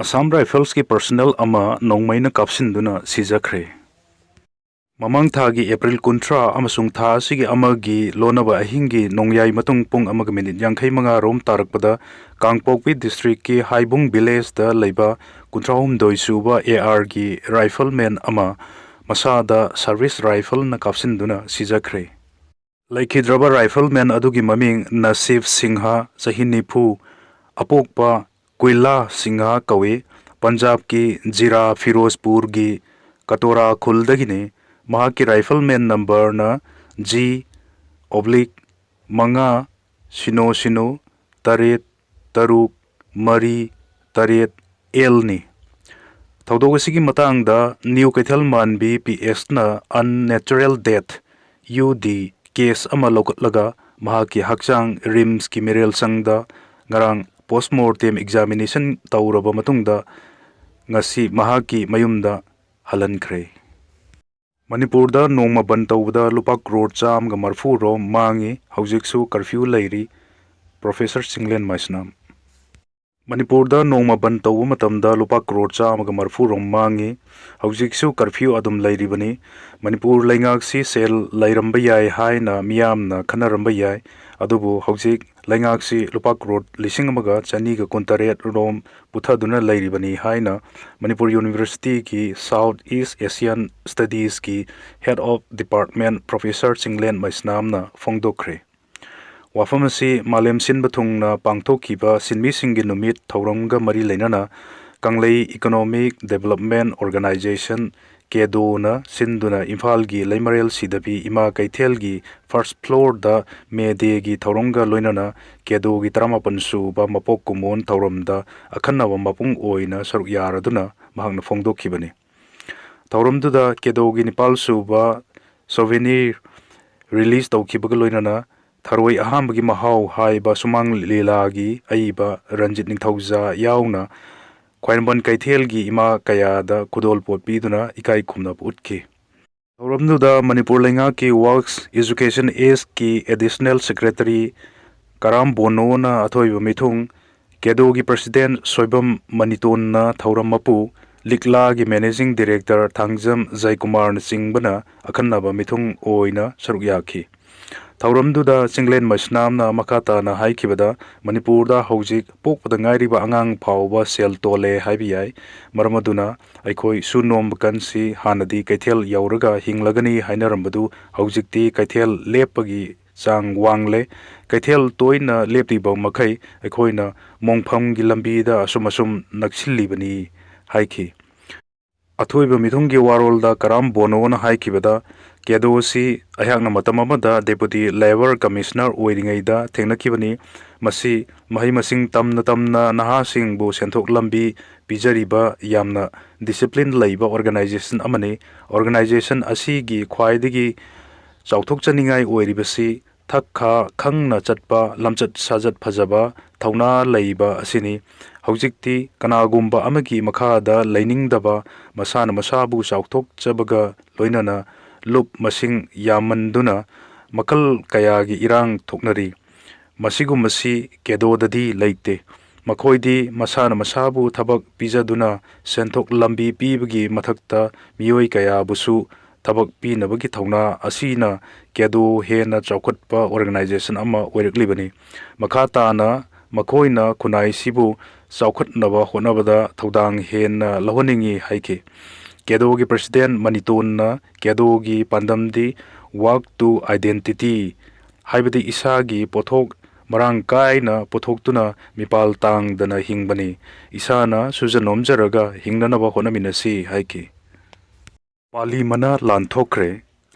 ꯑꯁꯥꯝ ꯔꯥꯏꯐꯜꯁꯀꯤ ꯄꯔꯁꯅꯦꯜ ꯑꯃ ꯅꯣꯡꯃꯩꯅ ꯀꯥꯞꯁꯤꯟꯗꯨꯅ ꯁꯤꯖꯈ꯭ꯔꯦ꯫ ꯃꯃꯥꯡ ꯊꯥꯒꯤ ꯑꯦꯄ꯭ꯔꯤꯜ ꯀꯨꯟꯊ꯭ꯔꯥ ꯑꯃꯁꯨꯡ ꯊꯥ ꯑꯁꯤꯒꯤ ꯑꯃꯒꯤ ꯂꯣꯟꯅꯕ ꯑꯍꯤꯡꯒꯤ ꯅꯣꯡꯌꯥꯏ ꯃꯇꯨꯡ ꯄꯨꯡ ꯑꯃꯒ ꯃꯤꯅꯤꯠ ꯌꯥꯡꯈꯩ ꯃꯉꯥ ꯔꯣꯝ ꯇꯥꯔꯛꯄꯗ ꯀꯥꯡꯄꯣꯛꯄꯤ ꯗꯤꯁꯇ꯭ꯔꯤꯛꯀꯤ ꯍꯥꯏꯕꯨꯡ ꯚꯤꯂꯦꯖꯇ ꯂꯩꯕ ꯀꯨꯟꯊ꯭ꯔꯥ ꯍꯨꯝꯗꯣꯏ ꯁꯨꯕ ꯑꯦ ꯑꯥꯔꯒꯤ ꯔꯥꯏꯐꯜꯃꯦꯟ ꯑꯃ ꯃꯁꯥꯗ ꯁꯔꯚꯤꯁ ꯔꯥꯏꯐꯜꯅ ꯀꯥꯞꯁꯤꯟꯗꯨꯅ ꯁꯤꯖꯈ꯭ꯔꯦ꯫ ꯂꯩꯈꯤꯗ꯭ꯔꯕ ꯔꯥꯏꯐꯜꯃꯦꯟ ꯑꯗꯨꯒꯤ ꯃꯃꯤꯡ ꯅꯁꯤꯕ ꯁꯤꯡꯍ, ꯆꯍꯤ ꯅꯤꯐꯨ, ꯑꯄꯣꯛꯄ ꯀꯨꯏꯂꯥ ꯁꯤꯡꯍ ꯀꯧꯏ꯫ ꯄꯟꯖꯥꯕꯀꯤ ꯖꯤꯔꯥ ꯐꯤꯔꯣꯖꯄꯨꯔꯒꯤ ꯀꯇꯣꯔꯥ ꯈꯨꯜꯗꯒꯤꯅꯤ꯫ ꯃꯍꯥꯛꯀꯤ ꯔꯥꯏꯐꯜꯃꯦꯟ ꯅꯝꯕꯔꯅ ꯖꯤ ꯑꯣꯕ꯭ꯂꯤꯛ ꯃꯉꯥ ꯁꯤꯅꯣ ꯁꯤꯅꯣ ꯇꯔꯦꯠ ꯇꯔꯨꯛ ꯃꯔꯤ ꯇꯔꯦꯠ ꯑꯦꯜꯅꯤ꯫ ꯊꯧꯗꯣꯛ ꯑꯁꯤꯒꯤ ꯃꯇꯥꯡꯗ ꯅ꯭ꯌꯨ ꯀꯩꯊꯦꯜ ꯃꯥꯟꯕꯤ ꯄꯤ ꯑꯦꯁꯅ ꯑꯟꯅꯦꯆꯔꯦꯜ ꯗꯦꯊ, ꯌꯨ ꯗꯤ, ꯀꯦꯁ ꯑꯃ ꯂꯧꯈꯠꯂꯒ ꯃꯍꯥꯛꯀꯤ ꯍꯛꯆꯥꯡ ꯔꯤꯝꯁꯀꯤ ꯃꯤꯔꯦꯜꯁꯪꯗ ꯉꯔꯥꯡ ꯄꯣꯁꯃꯣꯔꯇꯦꯝ ꯑꯦꯛꯖꯥꯃꯤꯅꯦꯁꯟ ꯇꯧꯔꯕ ꯃꯇꯨꯡꯗ ꯉꯁꯤ ꯃꯍꯥꯛꯀꯤ ꯃꯌꯨꯝꯗ ꯍꯜꯍꯟꯈ꯭ꯔꯦ꯫ ꯃꯅꯤꯄꯨꯔꯗ ꯅꯣꯡꯃ ꯕꯟ ꯇꯧꯕꯗ ꯂꯨꯄꯥ ꯀ꯭ꯔꯣꯔ ꯆꯥꯝꯃꯒ ꯃꯔꯤꯐꯨ ꯔꯣꯝ ꯃꯥꯡꯉꯤ꯫ ꯍꯧꯖꯤꯛꯁꯨ ꯀꯔꯐ꯭ꯌꯨ ꯂꯩꯔꯤ꯫ ꯄ꯭ꯔꯣꯐꯦꯁꯔ ꯆꯤꯡꯂꯦꯟ ꯃꯩꯁꯅꯥꯝ꯫ ꯃꯅꯤꯄꯨꯔꯗ ꯅꯣꯡꯃ ꯕꯟ ꯇꯧꯕ ꯃꯇꯝꯗ ꯂꯨꯄꯥ ꯀ꯭ꯔꯣꯔ ꯆꯥꯝꯃꯒ ꯃꯔꯤꯐꯨ ꯔꯣꯝ ꯃꯥꯡꯉꯤ꯫ ꯍꯧꯖꯤꯛꯁꯨ ꯀꯔꯐ꯭ꯌꯨ ꯑꯗꯨꯝ ꯂꯩꯔꯤꯕꯅꯤ꯫ ꯃꯅꯤꯄꯨꯔ ꯂꯩꯉꯥꯛꯁꯤ ꯁꯦꯜ ꯂꯩꯔꯝꯕ ꯌꯥꯏ ꯍꯥꯏꯅ ꯃꯤꯌꯥꯝꯅ ꯈꯟꯅꯔꯝꯕ ꯌꯥꯏ, ꯑꯗꯨꯕꯨ ꯍꯧꯖꯤꯛ ꯂꯩꯉꯥꯛꯁꯤ ꯂꯨꯄꯥ ꯀ꯭ꯔꯣꯔ ꯂꯤꯁꯤꯡ ꯑꯃꯒ ꯆꯅꯤꯒ ꯀꯨꯟꯇꯔꯦꯠ ꯔꯣꯝ ꯄꯨꯊꯗꯨꯅ ꯂꯩꯔꯤꯕꯅꯤ ꯍꯥꯏꯅ ꯃꯅꯤꯄꯨꯔ ꯌꯨꯅꯤꯚꯔꯁꯤꯇꯤꯒꯤ South East Asian Studiesꯀꯤ Head of Department Professor Chinglen ꯃꯩꯁꯅꯥꯝꯅ ꯐꯣꯡꯗꯣꯛꯈ꯭ꯔꯦ꯫ ꯋꯥꯐꯝ ꯑꯁꯤ ꯃꯥꯂꯦꯝ ꯁꯤꯟꯕ ꯊꯨꯡꯅ ꯄꯥꯡꯊꯣꯛꯈꯤꯕ ꯁꯤꯟꯃꯤꯁꯤꯡꯒꯤ ꯅꯨꯃꯤꯠ ꯊꯧꯔꯝꯒ ꯃꯔꯤ ꯂꯩꯅꯅ ꯀꯪꯂꯩ Economic Development Organisation, ꯀꯦꯗꯣꯅ ꯁꯤꯟꯗꯨꯅ ꯏꯝꯐꯥꯜꯒꯤ ꯂꯩꯃꯔꯦꯜ ꯁꯤꯗꯕꯤ ꯏꯃꯥ ꯀꯩꯊꯦꯜꯒꯤ first floorꯗ May Dayꯒꯤ ꯊꯧꯔꯝꯒ ꯂꯣꯏꯅꯅ ꯀꯦꯗꯣꯒꯤ ꯇꯔꯥꯃꯥꯄꯟ ꯁꯨꯕ ꯃꯄꯣꯛ ꯀꯨꯝꯑꯣꯟ ꯊꯧꯔꯝꯗ ꯑꯈꯟꯅꯕ ꯃꯄꯨꯡ ꯑꯣꯏꯅ ꯁꯔꯨꯛ ꯌꯥꯔꯗꯨꯅ ꯃꯍꯥꯛꯅ ꯐꯣꯡꯗꯣꯛꯈꯤꯕꯅꯤ꯫ ꯊꯧꯔꯝꯗꯨꯗ ꯀꯦꯗꯣꯒꯤ ꯅꯤꯄꯥꯜ ꯁꯨꯕ Souvenir release ꯇꯧꯈꯤꯕꯒ ꯂꯣꯏꯅꯅ ꯊꯔꯣꯏ ꯑꯍꯥꯟꯕꯒꯤ ꯃꯍꯥꯎ ꯍꯥꯏꯕ ꯁꯨꯃꯥꯡ ꯂꯤꯂꯥꯒꯤ ꯑꯏꯕ ꯔꯟꯖꯤꯠ ꯅꯤꯡꯊꯧꯖꯥ ꯌꯥꯎꯅ ꯈ꯭ꯋꯥꯏꯔꯝꯕꯟ ꯀꯩꯊꯦꯜꯒꯤ ꯏꯃꯥ ꯀꯌꯥꯗ ꯈꯨꯗꯣꯜꯄꯣꯠ ꯄꯤꯗꯨꯅ ꯏꯀꯥꯏ ꯈꯨꯝꯅꯕ ꯎꯠꯈꯤ꯫ ꯊꯧꯔꯝꯗꯨꯗ ꯃꯅꯤꯄꯨꯔ ꯂꯩꯉꯥꯛꯀꯤ Works Education Actꯀꯤ Additional Secretary ꯀꯔꯥꯝ ꯕꯣꯅꯣꯅ ꯑꯊꯣꯏꯕ ꯃꯤꯊꯨꯡ, ꯀꯦꯗꯣꯒꯤ President ꯁꯣꯏꯕꯝ ꯃꯅꯤꯇꯣꯟꯅ ꯊꯧꯔꯝ ꯃꯄꯨ, ꯂꯤꯛꯂꯥꯒꯤ Managing Director ꯊꯥꯡꯖꯝ ꯖꯌꯀꯨꯃꯥꯔꯅꯆꯤꯡꯕꯅ ꯑꯈꯟꯅꯕ ꯃꯤꯊꯨꯡ ꯑꯣꯏꯅ ꯁꯔꯨꯛ ꯌꯥꯈꯤ꯫ ꯊꯧꯔꯝꯗꯨꯗ ꯆꯤꯡꯂꯦꯟ ꯃꯩꯁꯅꯥꯝꯅ ꯃꯈꯥ ꯇꯥꯅ ꯍꯥꯏꯈꯤꯕꯗ, ꯃꯅꯤꯄꯨꯔꯗ ꯍꯧꯖꯤꯛ ꯄꯣꯛꯄꯗ ꯉꯥꯏꯔꯤꯕ ꯑꯉꯥꯡ ꯐꯥꯎꯕ ꯁꯦꯜ ꯇꯣꯜꯂꯦ ꯍꯥꯏꯕ ꯌꯥꯏ꯫ ꯃꯔꯝ ꯑꯗꯨꯅ ꯑꯩꯈꯣꯏ ꯁꯨ ꯅꯣꯝꯕ ꯀꯟꯁꯤ ꯍꯥꯟꯅꯗꯤ ꯀꯩꯊꯦꯜ ꯌꯧꯔꯒ ꯍꯤꯡꯂꯒꯅꯤ ꯍꯥꯏꯅꯔꯝꯕꯗꯨ ꯍꯧꯖꯤꯛꯇꯤ ꯀꯩꯊꯦꯜ ꯂꯦꯞꯄꯒꯤ ꯆꯥꯡ ꯋꯥꯡꯂꯦ꯫ ꯀꯩꯊꯦꯜ ꯇꯣꯏꯅ ꯂꯦꯞꯂꯤꯕ ꯃꯈꯩ ꯑꯩꯈꯣꯏꯅ ꯃꯣꯡꯐꯝꯒꯤ ꯂꯝꯕꯤꯗ ꯑꯁꯨꯝ ꯑꯁꯨꯝ ꯅꯛꯁꯤꯜꯂꯤꯕꯅꯤ ꯍꯥꯏꯈꯤ꯫ ꯑꯊꯣꯏꯕ ꯃꯤꯊꯨꯡꯒꯤ ꯋꯥꯔꯣꯜꯗ ꯀꯔꯥꯝ ꯕꯣꯅꯣꯅ ꯍꯥꯏꯈꯤꯕꯗ, ꯀꯦꯗꯣ ꯑꯁꯤ ꯑꯩꯍꯥꯛꯅ ꯃꯇꯝ ꯑꯃꯗ Deputy Labour Commissioner ꯑꯣꯏꯔꯤꯉꯩꯗ ꯊꯦꯡꯅꯈꯤꯕꯅꯤ꯫ ꯃꯁꯤ ꯃꯍꯩ ꯃꯁꯤꯡ ꯇꯝꯅ ꯇꯝꯅ ꯅꯍꯥꯁꯤꯡꯕꯨ ꯁꯦꯟꯊꯣꯛ ꯂꯝꯕꯤ ꯄꯤꯖꯔꯤꯕ ꯌꯥꯝꯅ discipline ꯂꯩꯕ organisation ꯑꯃꯅꯤ꯫ Organisation ꯑꯁꯤꯒꯤ ꯈ꯭ꯋꯥꯏꯗꯒꯤ ꯆꯥꯎꯊꯣꯛꯆꯅꯤꯡꯉꯥꯏ ꯑꯣꯏꯔꯤꯕꯁꯤ ꯊꯛ ꯈꯥ ꯈꯪꯅ ꯆꯠꯄ, ꯂꯝꯆꯠ ꯁꯥꯖꯠ ꯐꯖꯕ, ꯊꯧꯅꯥ ꯂꯩꯕ ꯑꯁꯤꯅꯤ꯫ ꯍꯧꯖꯤꯛꯇꯤ ꯀꯅꯥꯒꯨꯝꯕ ꯑꯃꯒꯤ ꯃꯈꯥꯗ ꯂꯩꯅꯤꯡꯗꯕ, ꯃꯁꯥꯅ ꯃꯁꯥꯕꯨ ꯆꯥꯎꯊꯣꯛꯆꯕꯒ ꯂꯣꯏꯅꯅ ꯂꯨꯞ ꯃꯁꯤꯡ ꯌꯥꯝꯃꯟꯗꯨꯅ ꯃꯈꯜ ꯀꯌꯥꯒꯤ ꯏꯔꯥꯡ ꯊꯣꯛꯅꯔꯤ꯫ ꯃꯁꯤꯒꯨꯝꯕꯁꯤ ꯀꯦꯗꯣꯗꯗꯤ ꯂꯩꯇꯦ꯫ ꯃꯈꯣꯏꯗꯤ ꯃꯁꯥꯅ ꯃꯁꯥꯕꯨ ꯊꯕꯛ ꯄꯤꯖꯗꯨꯅ ꯁꯦꯟꯊꯣꯛ ꯂꯝꯕꯤ ꯄꯤꯕꯒꯤ ꯃꯊꯛꯇ ꯃꯤꯑꯣꯏ ꯀꯌꯥꯕꯨꯁꯨ ꯊꯕꯛ ꯄꯤꯅꯕꯒꯤ ꯊꯧꯅꯥ ꯑꯁꯤꯅ ꯀꯦꯗꯣ ꯍꯦꯟꯅ ꯆꯥꯎꯈꯠꯄ organization ꯑꯃ ꯑꯣꯏꯔꯛꯂꯤꯕꯅꯤ꯫ ꯃꯈꯥ ꯇꯥꯅ ꯃꯈꯣꯏꯅ ꯈꯨꯟꯅꯥꯏꯁꯤꯕꯨ ꯆꯥꯎꯈꯠꯅꯕ ꯍꯣꯠꯅꯕꯗ ꯊꯧꯗꯥꯡ ꯍꯦꯟꯅ ꯂꯧꯍꯟꯅꯤꯡꯏ ꯍꯥꯏꯈꯤ꯫ ꯀꯦꯗꯣꯒꯤ president ꯃꯅꯤꯇꯣꯟꯅ ꯀꯦꯗꯣꯒꯤ ꯄꯥꯟꯗꯝꯗꯤ work to identity, ꯍꯥꯏꯕꯗꯤ ꯏꯁꯥꯒꯤ ꯄꯣꯠꯊꯣꯛ ꯃꯔꯥꯡ ꯀꯥꯏꯅ ꯄꯨꯊꯣꯛꯇꯨꯅ ꯃꯤꯄꯥꯜ ꯇꯥꯡꯗꯅ ꯍꯤꯡꯕꯅꯤ꯫ ꯏꯁꯥꯅ ꯁꯨꯖ ꯅꯣꯝꯖꯔꯒ ꯍꯤꯡꯅꯅꯕ ꯍꯣꯠꯅꯃꯤꯟꯅꯁꯤ ꯍꯥꯏꯈꯤ꯫ ꯄꯥꯂꯤ ꯃꯅꯥ ꯂꯥꯟꯊꯣꯛꯈ꯭ꯔꯦ꯫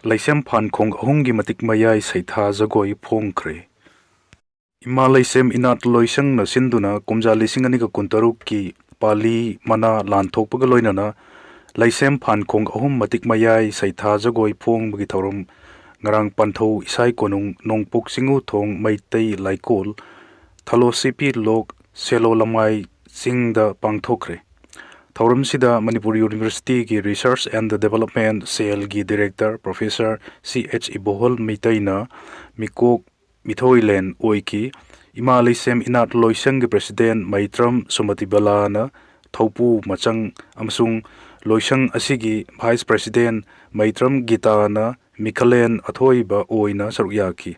ꯂꯩꯁꯦꯝ ꯐꯥꯟꯈꯣꯡ ꯑꯍꯨꯝꯒꯤ ꯃꯇꯤꯛ ꯃꯌꯥꯏ ꯁꯩꯊꯥ ꯖꯒꯣꯏ ꯐꯣꯡꯈ꯭ꯔꯦ꯫ ꯏꯃꯥ ꯂꯩꯁꯦꯝ ꯏꯅꯥꯠ ꯂꯣꯏꯁꯪꯅ ꯁꯤꯟꯗꯨꯅ ꯀꯨꯝꯖꯥ ꯂꯤꯁꯤꯡ ꯑꯅꯤꯒ ꯀꯨꯟꯇꯔꯨꯛꯀꯤ ꯄꯥꯂꯤ ꯃꯅꯥ ꯂꯥꯟꯊꯣꯛꯄꯒ ꯂꯣꯏꯅꯅ ꯂꯩꯁꯦꯝ ꯐꯥꯟꯈꯣꯡ ꯑꯍꯨꯝ ꯃꯇꯤꯛ ꯃꯌꯥꯏ ꯁꯩꯊꯥ ꯖꯒꯣꯏ ꯐꯣꯡꯕꯒꯤ ꯊꯧꯔꯝ ꯉꯔꯥꯡ ꯄꯟꯊꯧ ꯏꯁꯥꯏ ꯀꯣꯅꯨꯡ ꯅꯣꯡꯄꯣꯛ ꯆꯤꯡꯉꯨꯊꯣꯡ ꯃꯩꯇꯩ ꯂꯥꯏꯀꯣꯜ ꯊꯂꯣꯁꯤꯄꯤ ꯂꯣꯛ ꯁꯦꯂꯣ ꯂꯃꯥꯏ ꯆꯤꯡꯗ ꯄꯥꯡꯊꯣꯛꯈ꯭ꯔꯦ꯫ ꯊꯧꯔꯝꯁꯤꯗ Manipur Universityꯒꯤ Research and Development Cellꯒꯤ Director Professor C H ꯏꯕꯣꯍꯜ ꯃꯩꯇꯩꯅ ꯃꯤꯀꯣꯛ ꯃꯤꯊꯣꯏꯂꯦꯟ ꯑꯣꯏꯈꯤ꯫ ꯏꯃꯥ ꯂꯩꯁꯦꯝ ꯏꯅꯥꯠ ꯂꯣꯏꯁꯪꯒꯤ president ꯃꯩꯇ꯭ꯔꯝ ꯁꯨꯃꯇꯤ ꯕꯂꯥꯅ ꯊꯧꯄꯨ ꯃꯆꯪ ꯑꯃꯁꯨꯡ ꯂꯣꯏꯁꯪ ꯑꯁꯤꯒꯤ vice president ꯃꯩꯇ꯭ꯔꯝ ꯒꯤꯇꯥꯅ ꯃꯤꯈꯂꯦꯟ ꯑꯊꯣꯏꯕ ꯑꯣꯏꯅ ꯁꯔꯨꯛ ꯌꯥꯈꯤ꯫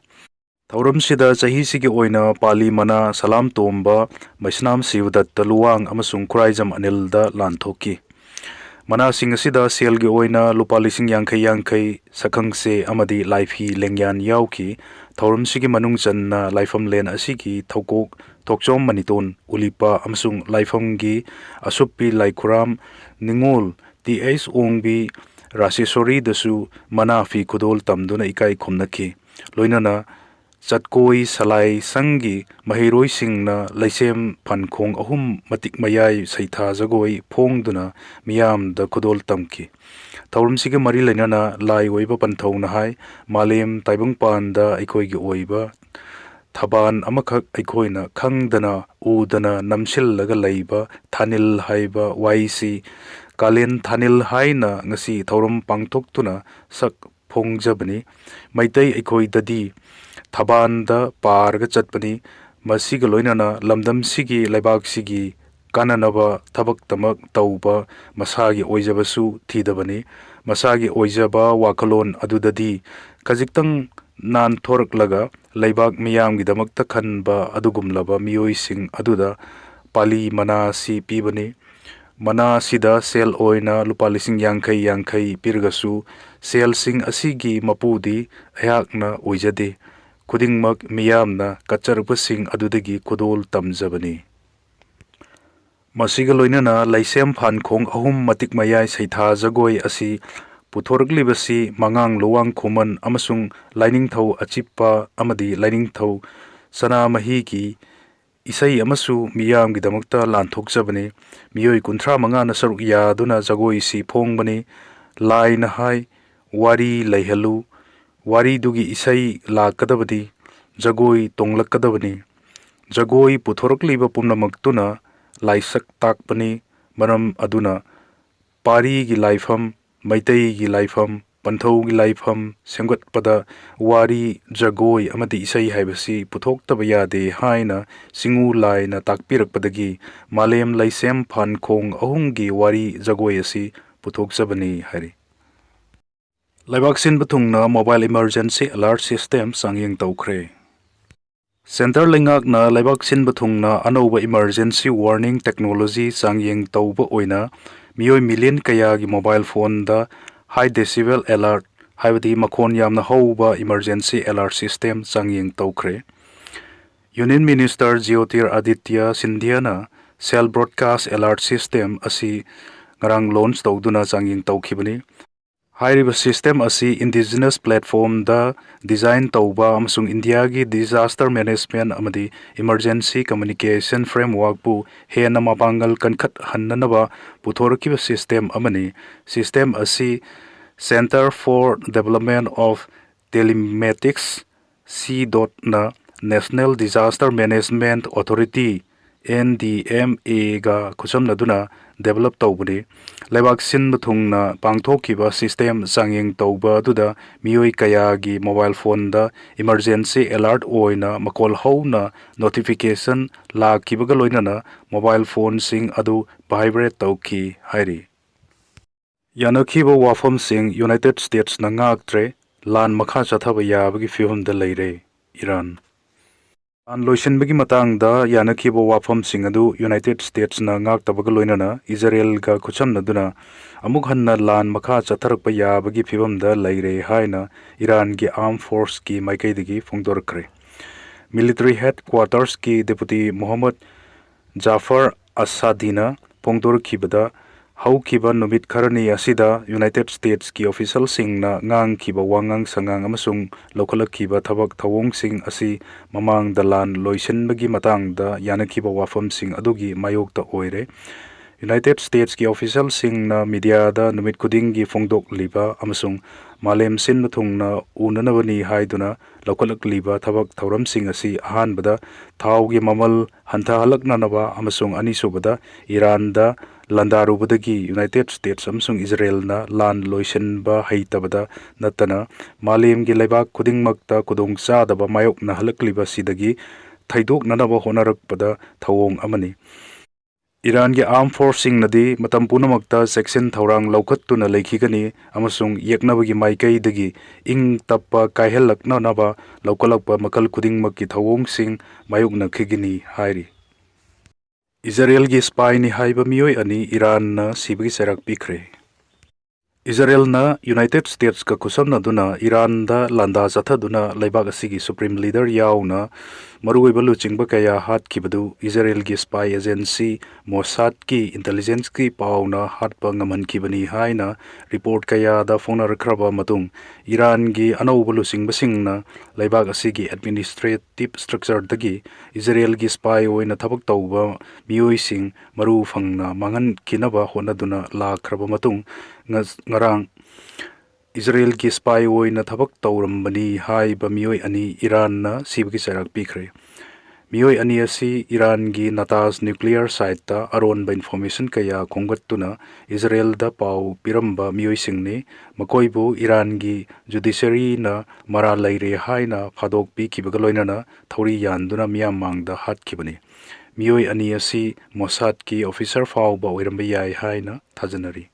ꯊꯧꯔꯝꯁꯤꯗ ꯆꯍꯤꯁꯤꯒꯤ ꯑꯣꯏꯅ ꯄꯥꯂꯤ ꯃꯅꯥ ꯁꯂꯥꯝ ꯇꯣꯝꯕ, ꯃꯩꯁꯅꯥꯝ ꯁꯤꯕꯗꯠꯇ ꯂꯨꯋꯥꯡ ꯑꯃꯁꯨꯡ ꯈꯨꯔꯥꯏꯖꯝ ꯑꯅꯤꯜꯗ ꯂꯥꯟꯊꯣꯛꯈꯤ꯫ ꯃꯅꯥꯁꯤꯡ ꯑꯁꯤꯗ ꯁꯦꯜꯒꯤ ꯑꯣꯏꯅ ꯂꯨꯄꯥ ꯂꯤꯁꯤꯡ ꯌꯥꯡꯈꯩ ꯌꯥꯡꯈꯩ, ꯁꯛꯈꯪꯆꯦ ꯑꯃꯗꯤ ꯂꯥꯏꯐꯤ ꯂꯦꯡꯌꯥꯟ ꯌꯥꯎꯈꯤ꯫ ꯊꯧꯔꯝꯁꯤꯒꯤ ꯃꯅꯨꯡ ꯆꯟꯅ ꯂꯥꯏꯐꯝꯂꯦꯟ ꯑꯁꯤꯒꯤ ꯊꯧꯀꯣꯛ ꯊꯣꯛꯆꯣꯝ ꯃꯅꯤꯇꯣꯟ, ꯎꯂꯤꯄꯥ ꯑꯃꯁꯨꯡ ꯂꯥꯏꯐꯝꯒꯤ ꯑꯁꯨꯞꯄꯤ ꯂꯥꯏꯈꯨꯔꯥꯝ ꯅꯤꯉꯣꯜ, ꯇꯤ ꯑꯩꯆ ꯑꯣꯡꯕꯤ, ꯔꯥꯁꯦꯁꯣꯔꯤꯗꯁꯨ ꯃꯅꯥ ꯐꯤ ꯈꯨꯗꯣꯜ ꯇꯝꯗꯨꯅ ꯏꯀꯥꯏ ꯈꯨꯝꯅꯈꯤ꯫ ꯂꯣꯏꯅꯅ ꯆꯠꯀꯣꯏ ꯁꯂꯥꯏ ꯁꯪꯒꯤ ꯃꯍꯩꯔꯣꯏꯁꯤꯡꯅ ꯂꯩꯁꯦꯝ ꯐꯟꯈꯣꯡ ꯑꯍꯨꯝ ꯃꯇꯤꯛ ꯃꯌꯥꯏ ꯁꯩꯊꯥ ꯖꯒꯣꯏ ꯐꯣꯡꯗꯨꯅ ꯃꯤꯌꯥꯝꯗ ꯈꯨꯗꯣꯜ ꯇꯝꯈꯤ꯫ ꯊꯧꯔꯝꯁꯤꯒ ꯃꯔꯤ ꯂꯩꯅꯅ ꯂꯥꯏ ꯑꯣꯏꯕ ꯄꯟꯊꯧꯅ ꯍꯥꯏ, ꯃꯥꯂꯦꯝ ꯇꯥꯏꯕꯪꯄꯥꯟꯗ ꯑꯩꯈꯣꯏꯒꯤ ꯑꯣꯏꯕ ꯊꯕꯥꯟ ꯑꯃꯈꯛ ꯑꯩꯈꯣꯏꯅ ꯈꯪꯗꯅ ꯎꯗꯅ ꯅꯝꯁꯤꯜꯂꯒ ꯂꯩꯕ ꯊꯥꯅꯤꯜ ꯍꯥꯏꯕ ꯋꯥꯍꯩꯁꯤ ꯀꯥꯂꯦꯟ ꯊꯥꯅꯤꯜ ꯍꯥꯏꯅ ꯉꯁꯤ ꯊꯧꯔꯝ ꯄꯥꯡꯊꯣꯛꯇꯨꯅ ꯁꯛ ꯐꯣꯡꯖꯕꯅꯤ꯫ ꯃꯩꯇꯩ ꯑꯩꯈꯣꯏꯗꯗꯤ ꯊꯕꯥꯟꯗ ꯄꯥꯔꯒ ꯆꯠꯄꯅꯤ꯫ ꯃꯁꯤꯒ ꯂꯣꯏꯅꯅ ꯂꯝꯗꯝꯁꯤꯒꯤ, ꯂꯩꯕꯥꯛꯁꯤꯒꯤ ꯀꯥꯟꯅꯅꯕ ꯊꯕꯛꯇꯃꯛ ꯇꯧꯕ ꯃꯁꯥꯒꯤ ꯑꯣꯏꯖꯕꯁꯨ ꯊꯤꯗꯕꯅꯤ꯫ ꯃꯁꯥꯒꯤ ꯑꯣꯏꯖꯕ ꯋꯥꯈꯜꯂꯣꯟ ꯑꯗꯨꯗꯗꯤ ꯈꯖꯤꯛꯇꯪ ꯅꯥꯟꯊꯣꯔꯛꯂꯒ ꯂꯩꯕꯥꯛ ꯃꯤꯌꯥꯝꯒꯤꯗꯃꯛꯇ ꯈꯟꯕ ꯑꯗꯨꯒꯨꯝꯂꯕ ꯃꯤꯑꯣꯏꯁꯤꯡ ꯑꯗꯨꯗ ꯄꯥꯂꯤ ꯃꯅꯥ ꯑꯁꯤ ꯄꯤꯕꯅꯤ꯫ ꯃꯅꯥ ꯑꯁꯤꯗ ꯁꯦꯜ ꯑꯣꯏꯅ ꯂꯨꯄꯥ ꯂꯤꯁꯤꯡ ꯌꯥꯡꯈꯩ ꯌꯥꯡꯈꯩ ꯄꯤꯔꯒꯁꯨ, ꯁꯦꯜꯁꯤꯡ ꯑꯁꯤꯒꯤ ꯃꯄꯨꯗꯤ ꯑꯩꯍꯥꯛꯅ ꯑꯣꯏꯖꯗꯦ꯫ ꯈꯨꯗꯤꯡꯃꯛ ꯃꯤꯌꯥꯝꯅ ꯀꯠꯆꯔꯛꯄꯁꯤꯡ ꯑꯗꯨꯗꯒꯤ ꯈꯨꯗꯣꯜ ꯇꯝꯖꯕꯅꯤ꯫ ꯃꯁꯤꯒ ꯂꯣꯏꯅꯅ ꯂꯩꯁꯦꯝ ꯐꯥꯟꯈꯣꯡ ꯑꯍꯨꯝ ꯃꯇꯤꯛ ꯃꯌꯥꯏ ꯁꯩꯊꯥ ꯖꯒꯣꯏ ꯑꯁꯤ ꯄꯨꯊꯣꯔꯛꯂꯤꯕꯁꯤ ꯃꯉꯥꯡ ꯂꯨꯋꯥꯡ ꯈꯨꯃꯟ ꯑꯃꯁꯨꯡ ꯂꯥꯏꯅꯤꯡꯊꯧ ꯑꯆꯤꯞꯄ ꯑꯃꯗꯤ ꯂꯥꯏꯅꯤꯡꯊꯧ ꯁꯅꯥꯃꯍꯤꯒꯤ ꯏꯁꯩ ꯑꯃꯁꯨ ꯃꯤꯌꯥꯝꯒꯤꯗꯃꯛꯇ ꯂꯥꯟꯊꯣꯛꯆꯕꯅꯤ꯫ ꯃꯤꯑꯣꯏ ꯀꯨꯟꯊ꯭ꯔꯥ ꯃꯉꯥꯅ ꯁꯔꯨꯛ ꯌꯥꯗꯨꯅ ꯖꯒꯣꯏꯁꯤ ꯐꯣꯡꯕꯅꯤ꯫ ꯂꯥꯏꯅ ꯍꯥꯏ, "ꯋꯥꯔꯤ ꯂꯩꯍꯜꯂꯨ, ꯋꯥꯔꯤꯗꯨꯒꯤ ꯏꯁꯩ ꯂꯥꯛꯀꯗꯕꯅꯤ, ꯖꯒꯣꯏ ꯇꯣꯡꯂꯛꯀꯗꯕꯅꯤ"꯫ ꯖꯒꯣꯏ ꯄꯨꯊꯣꯔꯛꯂꯤꯕ ꯄꯨꯝꯅꯃꯛꯇꯨꯅ ꯂꯥꯏꯁꯛ ꯇꯥꯛꯄꯅꯤ꯫ ꯃꯔꯝ ꯑꯗꯨꯅ ꯄꯥꯔꯤꯒꯤ ꯂꯥꯏꯐꯝ, ꯃꯩꯇꯩꯒꯤ ꯂꯥꯏꯐꯝ, ꯄꯟꯊꯧꯒꯤ ꯂꯥꯏꯐꯝ ꯁꯦꯝꯒꯠꯄꯗ ꯋꯥꯔꯤ, ꯖꯒꯣꯏ ꯑꯃꯗꯤ ꯏꯁꯩ ꯍꯥꯏꯕꯁꯤ ꯄꯨꯊꯣꯛꯇꯕ ꯌꯥꯗꯦ ꯍꯥꯏꯅ ꯆꯤꯉꯨ ꯂꯥꯏꯅ ꯇꯥꯛꯄꯤꯔꯛꯄꯗꯒꯤ ꯃꯥꯂꯦꯝ ꯂꯩꯁꯦꯝ ꯐꯥꯟꯈꯣꯡ ꯑꯍꯨꯝꯒꯤ ꯋꯥꯔꯤ ꯖꯒꯣꯏ ꯑꯁꯤ ꯄꯨꯊꯣꯛꯆꯕꯅꯤ ꯍꯥꯏꯔꯤ꯫ ꯂꯩꯕꯥꯛ ꯁꯤꯟꯕ ꯊꯨꯡꯅ mobile emergency alert system ꯆꯥꯡꯌꯦꯡ ꯇꯧꯈ꯭ꯔꯦ꯫ ꯁꯦꯟꯇꯔ ꯂꯩꯉꯥꯛꯅ ꯂꯩꯕꯥꯛ ꯁꯤꯟꯕ ꯊꯨꯡꯅ ꯑꯅꯧꯕ emergency warning technology ꯆꯥꯡꯌꯦꯡ ꯇꯧꯕ ꯑꯣꯏꯅ ꯃꯤꯑꯣꯏ ꯃꯤꯂꯤꯌꯟ ꯀꯌꯥꯒꯤ mobile phoneꯗ high decibel alert, ꯍꯥꯏꯕꯗꯤ ꯃꯈꯣꯟ ꯌꯥꯝꯅ ꯍꯧꯕ emergency alert system ꯆꯥꯡꯌꯦꯡ ꯇꯧꯈ꯭ꯔꯦ꯫ Union Minister ꯖ꯭ꯌꯣꯇꯤꯔꯥꯗꯤꯇ꯭ꯌ ꯁꯤꯟꯙ꯭ꯌꯥꯅ cell broadcast alert system ꯑꯁꯤ ꯉꯔꯥꯡ launch ꯇꯧꯗꯨꯅ ꯆꯥꯡꯌꯦꯡ ꯇꯧꯈꯤꯕꯅꯤ꯫ ꯍꯥꯏꯔꯤꯕ system ꯑꯁꯤ indigenous platformꯗ design ꯇꯧꯕ ꯑꯃꯁꯨꯡ ꯏꯟꯗꯤꯌꯥꯒꯤ disaster management ꯑꯃꯗꯤ emergency communication frameworkꯄꯨ ꯍꯦꯟꯅ ꯃꯄꯥꯡꯒꯜ ꯀꯟꯈꯠꯍꯟꯅꯅꯕ ꯄꯨꯊꯣꯔꯛꯈꯤꯕ system ꯑꯃꯅꯤ꯫ System ꯑꯁꯤ Centre for Development of Telematics, C ꯗꯣꯠꯅ National Disaster Management Authority, N D M ꯑꯦꯒ ꯈꯨꯠꯁꯝꯅꯗꯨꯅ develop ꯇꯧꯕꯅꯤ꯫ ꯂꯩꯕꯥꯛ ꯁꯤꯟꯕ ꯊꯨꯡꯅ ꯄꯥꯡꯊꯣꯛꯈꯤꯕ system ꯆꯥꯡꯌꯦꯡ ꯇꯧꯕ ꯑꯗꯨꯗ ꯃꯤꯑꯣꯏ ꯀꯌꯥꯒꯤ mobile phoneꯗ emergency alert ꯑꯣꯏꯅ ꯃꯈꯣꯜ ꯍꯧꯅ notification ꯂꯥꯛꯈꯤꯕꯒ ꯂꯣꯏꯅꯅ mobile phoneꯁꯤꯡ ꯑꯗꯨ vibrate ꯇꯧꯈꯤ ꯍꯥꯏꯔꯤ꯫ ꯌꯥꯅꯈꯤꯕ ꯋꯥꯐꯝꯁꯤꯡ ꯌꯨꯅꯥꯏꯇꯦꯗ ꯁ꯭ꯇꯦꯠꯁꯅ ꯉꯥꯛꯇ꯭ꯔꯦ, ꯂꯥꯟ ꯃꯈꯥ ꯆꯠꯊꯕ ꯌꯥꯕꯒꯤ ꯐꯤꯚꯝꯗ ꯂꯩꯔꯦ ꯏꯔꯥꯟ꯫ ꯂꯥꯟ ꯂꯣꯏꯁꯤꯟꯕꯒꯤ ꯃꯇꯥꯡꯗ ꯌꯥꯅꯈꯤꯕ ꯋꯥꯐꯝꯁꯤꯡ ꯑꯗꯨ ꯌꯨꯅꯥꯏꯇꯦꯗ ꯁ꯭ꯇꯦꯠꯁꯅ ꯉꯥꯛꯇꯕꯒ ꯂꯣꯏꯅꯅ ꯏꯖꯔꯦꯜꯒ ꯈꯨꯠꯁꯝꯅꯗꯨꯅ ꯑꯃꯨꯛ ꯍꯟꯅ ꯂꯥꯟ ꯃꯈꯥ ꯆꯠꯊꯔꯛꯄ ꯌꯥꯕꯒꯤ ꯐꯤꯚꯝꯗ ꯂꯩꯔꯦ ꯍꯥꯏꯅ ꯏꯔꯥꯟꯒꯤ armed forceꯀꯤ ꯃꯥꯏꯀꯩꯗꯒꯤ ꯐꯣꯡꯗꯣꯔꯛꯈ꯭ꯔꯦ꯫ Military headquartersꯀꯤ deputy ꯃꯣꯍꯝꯃꯗ ꯖꯥꯐꯔ ꯑꯁꯥꯗꯤꯅ ꯐꯣꯡꯗꯣꯔꯛꯈꯤꯕꯗ, ꯍꯧꯈꯤꯕ ꯅꯨꯃꯤꯠ ꯈꯔꯅꯤ ꯑꯁꯤꯗ ꯌꯨꯅꯥꯏꯇꯦꯗ ꯁ꯭ꯇꯦꯠꯁꯀꯤ officialꯁꯤꯡꯅ ꯉꯥꯡꯈꯤꯕ ꯋꯥꯉꯥꯡ ꯁꯉꯥꯡ ꯑꯃꯁꯨꯡ ꯂꯧꯈꯠꯂꯛꯈꯤꯕ ꯊꯕꯛ ꯊꯧꯑꯣꯡꯁꯤꯡ ꯑꯁꯤ ꯃꯃꯥꯡꯗ ꯂꯥꯟ ꯂꯣꯏꯁꯤꯟꯕꯒꯤ ꯃꯇꯥꯡꯗ ꯌꯥꯅꯈꯤꯕ ꯋꯥꯐꯝꯁꯤꯡ ꯑꯗꯨꯒꯤ ꯃꯥꯌꯣꯛꯇ ꯑꯣꯏꯔꯦ꯫ ꯌꯨꯅꯥꯏꯇꯦꯗ ꯁ꯭ꯇꯦꯠꯁꯀꯤ officialꯁꯤꯡꯅ mediaꯗ ꯅꯨꯃꯤꯠ ꯈꯨꯗꯤꯡꯒꯤ ꯐꯣꯡꯗꯣꯛꯂꯤꯕ ꯑꯃꯁꯨꯡ ꯃꯥꯂꯦꯝ ꯁꯤꯟꯕ ꯊꯨꯡꯅ ꯎꯅꯅꯕꯅꯤ ꯍꯥꯏꯗꯨꯅ ꯂꯧꯈꯠꯂꯛꯂꯤꯕ ꯊꯕꯛ ꯊꯧꯔꯝꯁꯤꯡ ꯑꯁꯤ ꯑꯍꯥꯟꯕꯗ ꯊꯥꯎꯒꯤ ꯃꯃꯜ ꯍꯟꯊꯍꯜꯂꯛꯅꯅꯕ ꯑꯃꯁꯨꯡ ꯑꯅꯤꯁꯨꯕꯗ ꯏꯔꯥꯟꯗ ꯂꯥꯟꯗꯥꯔꯨꯕꯗꯒꯤ ꯌꯨꯅꯥꯏꯇꯦꯗ ꯁ꯭ꯇꯦꯠꯁ ꯑꯃꯁꯨꯡ ꯏꯖꯔꯦꯜꯅ ꯂꯥꯟ ꯂꯣꯏꯁꯤꯟꯕ ꯍꯩꯇꯕꯗ ꯅꯠꯇꯅ ꯃꯥꯂꯦꯝꯒꯤ ꯂꯩꯕꯥꯛ ꯈꯨꯗꯤꯡꯃꯛꯇ ꯈꯨꯗꯣꯡꯆꯥꯗꯕ ꯃꯥꯌꯣꯛꯅꯍꯜꯂꯛꯂꯤꯕꯁꯤꯗꯒꯤ ꯊꯩꯗꯣꯛꯅꯅꯕ ꯍꯣꯠꯅꯔꯛꯄꯗ ꯊꯧꯑꯣꯡ ꯑꯃꯅꯤ꯫ ꯏꯔꯥꯟꯒꯤ armed forceꯁꯤꯡꯅꯗꯤ ꯃꯇꯝ ꯄꯨꯝꯅꯃꯛꯇ ꯆꯦꯛꯁꯤꯟ ꯊꯧꯔꯥꯡ ꯂꯧꯈꯠꯇꯨꯅ ꯂꯩꯈꯤꯒꯅꯤ ꯑꯃꯁꯨꯡ ꯌꯦꯛꯅꯕꯒꯤ ꯃꯥꯏꯀꯩꯗꯒꯤ ꯏꯪ ꯇꯞꯄ ꯀꯥꯏꯍꯜꯂꯛꯅꯅꯕ ꯂꯧꯈꯠꯂꯛꯄ ꯃꯈꯜ ꯈꯨꯗꯤꯡꯃꯛꯀꯤ ꯊꯧꯑꯣꯡꯁꯤꯡ ꯃꯥꯌꯣꯛꯅꯈꯤꯒꯅꯤ ꯍꯥꯏꯔꯤ꯫ ꯏꯖꯔꯦꯜꯒꯤ spyꯅꯤ ꯍꯥꯏꯕ ꯃꯤꯑꯣꯏ ꯑꯅꯤ ꯏꯔꯥꯟꯅ ꯁꯤꯕꯒꯤ ꯆꯩꯔꯥꯛ ꯄꯤꯈ꯭ꯔꯦ꯫ ꯏꯖꯔꯦꯜꯅ ꯌꯨꯅꯥꯏꯇꯦꯗ ꯁ꯭ꯇꯦꯠꯁꯀ ꯈꯨꯠꯁꯝꯅꯗꯨꯅ ꯏꯔꯥꯟꯗ ꯂꯥꯟꯗꯥ ꯆꯠꯊꯗꯨꯅ ꯂꯩꯕꯥꯛ ꯑꯁꯤꯒꯤ supreme leader ꯌꯥꯎꯅ ꯃꯔꯨꯑꯣꯏꯕ ꯂꯨꯆꯤꯡꯕ ꯀꯌꯥ ꯍꯥꯠꯈꯤꯕꯗꯨ ꯏꯖꯔꯦꯜꯒꯤ spy agency ꯃꯣꯁꯥꯗꯀꯤ intelligenceꯀꯤ ꯄꯥꯎꯅ ꯍꯥꯠꯄ ꯉꯝꯍꯟꯈꯤꯕꯅꯤ ꯍꯥꯏꯅ report ꯀꯌꯥꯗ ꯐꯣꯡꯅꯔꯛꯈ꯭ꯔꯕ ꯃꯇꯨꯡ, ꯏꯔꯥꯟꯒꯤ ꯑꯅꯧꯕ ꯂꯨꯆꯤꯡꯕꯁꯤꯡꯅ ꯂꯩꯕꯥꯛ ꯑꯁꯤꯒꯤ administrative structureꯗꯒꯤ ꯏꯖꯔꯦꯜꯒꯤ spy ꯑꯣꯏꯅ ꯊꯕꯛ ꯇꯧꯕ ꯃꯤꯑꯣꯏꯁꯤꯡ ꯃꯔꯨ ꯐꯪꯅ ꯃꯥꯡꯍꯟꯈꯤꯅꯕ ꯍꯣꯠꯅꯗꯨꯅ ꯂꯥꯛꯈ꯭ꯔꯕ ꯃꯇꯨꯡ, ꯉ-, ꯉꯔꯥꯡ ꯏꯖꯔꯦꯜꯒꯤ spy ꯑꯣꯏꯅ ꯊꯕꯛ ꯇꯧꯔꯝꯕꯅꯤ ꯍꯥꯏꯕ ꯃꯤꯑꯣꯏ ꯑꯅꯤ ꯏꯔꯥꯟꯅ ꯁꯤꯕꯒꯤ ꯆꯩꯔꯥꯛ ꯄꯤꯈ꯭ꯔꯦ꯫ ꯃꯤꯑꯣꯏ ꯑꯅꯤ ꯑꯁꯤ ꯏꯔꯥꯟꯒꯤ ꯅꯇꯥꯖ nuclear siteꯇ ꯑꯔꯣꯟꯕ information ꯀꯌꯥ ꯈꯣꯝꯒꯠꯇꯨꯅ ꯏꯖꯔꯦꯜꯗ ꯄꯥꯎ ꯄꯤꯔꯝꯕ ꯃꯤꯑꯣꯏꯁꯤꯡꯅꯤ꯫ ꯃꯈꯣꯏꯕꯨ ꯏꯔꯥꯟꯒꯤ judiciaryꯅ ꯃꯔꯥꯜ ꯂꯩꯔꯦ ꯍꯥꯏꯅ ꯐꯥꯗꯣꯛ ꯄꯤꯈꯤꯕꯒ ꯂꯣꯏꯅꯅ ꯊꯧꯔꯤ ꯌꯥꯟꯗꯨꯅ ꯃꯤꯌꯥꯝ ꯃꯥꯡꯗ ꯍꯥꯠꯈꯤꯕꯅꯤ꯫ ꯃꯤꯑꯣꯏ ꯑꯅꯤ ꯑꯁꯤ ꯃꯣꯁꯥꯗꯀꯤ officer ꯐꯥꯎꯕ ꯑꯣꯏꯔꯝꯕ ꯌꯥꯏ ꯍꯥꯏꯅ ꯊꯥꯖꯅꯔꯤ꯫